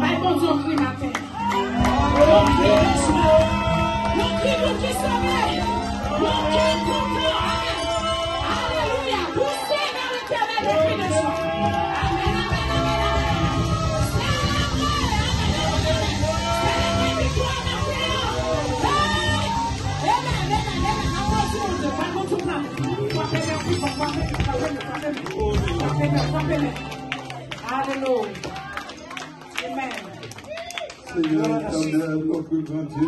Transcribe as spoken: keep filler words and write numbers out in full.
Bay Bondye yon kri maten. Yon kri de jwa. Yon kri moun ki sove. Yon kri kontan. Alelouya. Pouse nan Letènèl yon kri de jwa. Amèn, amèn, amèn, amèn. Selebre, amèn, amèn, amèn. Selebre viktwa maten an. Hey! Amèn, amèn, amèn. Aplodi Bondye. Bay Bondye yon kri. Frape men pi fò, frape men, frape men, frape men. Frape men, frape men. Alelouya. Amen. Seigneur éternel, notre grand Dieu.